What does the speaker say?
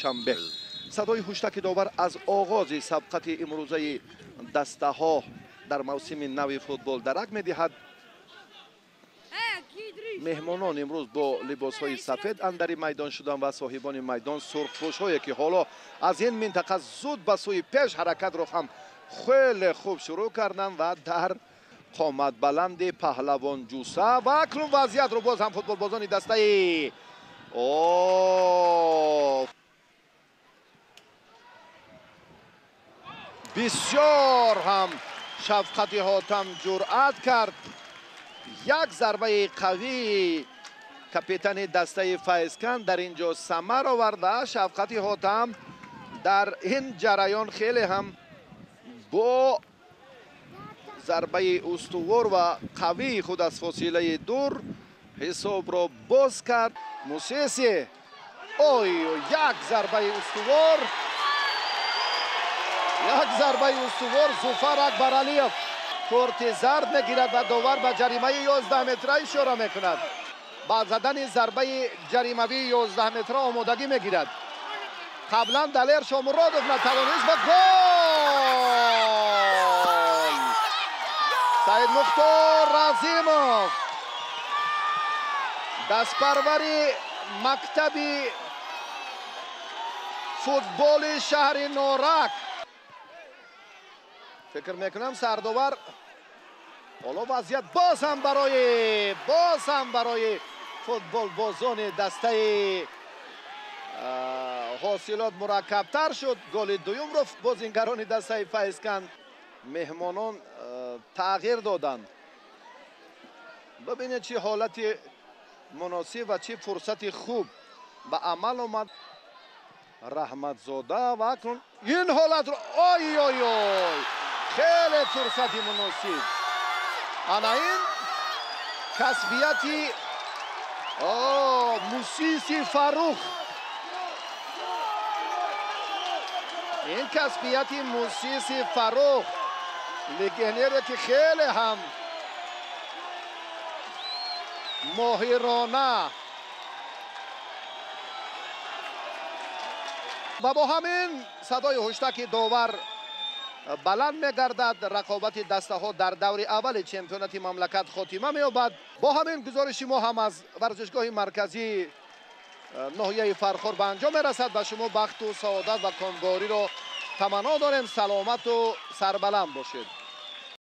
Душанбе. Садои ҳуштаки довар аз оғози сабқати имрӯзаи дастаҳо дар мавсими нави футбол дарак медиҳад. Меҳмонон имрӯз бо либосҳои сафед андари майдон шуданд ва соҳибони майдон сурхпӯшҳое, ки ҳоло аз ин минтақа зуд ба сӯи пеш ҳаракатро ҳам хеле хуб шурӯъ карданд ва дар қоматбаланди паҳлавон ҷуса ва акнун вазъиятро боз ҳам футболбозони дастаи бисёр ҳам Шафқати Ҳотам ҷуръат кард. Як зарбаи қавии капитани дастаи Файзканд дар ин ҷо самар овард ва Шафқати Ҳотам дар ин ҷараён хеле ҳам бо зарбаи устувор ва қавии худ аз фосилаи дур ҳисобро боз кард. Мусиси ой, як зарбаи устувор, як зарбаи устувор. Зуфар Акбаралиев корти зард мегирад ва довар ба ҷаримаи 11 метра ишора мекунад. Ба задани зарбаи ҷаримавии 11 метра омодагӣ мегирад. Қаблан Далер Шомуродов натавонист ва гол! Саидмухтор Разимов, дастпарвари мактаби футболи шаҳри Норак. Фикр мекунам сардовар ҳоло вазъият боз ҳам барои футболбозони дастаи ҳосилот мураккабтар шуд. Голи дуюмро бозингарони дастаи Файзканд меҳмонон тағйир доданд. Бибинед чӣ ҳолати муносиб ва чӣ фурсати хуб ба амал омад. Раҳматзода ва акнун ин ҳолатро ой ой ой, хеле фурсати муносиб. Ана ин касбияти Мусиси Фаррух, ин касбияти Мусиси Фаррух, легионере ки хеле ҳам моҳирона ва бо ҳамин садои ҳуштаки довар баланд мегардад. Рақобати дастаҳо дар даври аввали чемпионати мамлакат хотима меёбад. Бо ҳамин гузориши мо ҳам аз варзишгоҳи марказии ноҳияи Фархор ба анҷом мерасад. Ба шумо бахту саодат ва комгориро таманно дорем. Саломату сарбаланд бошед.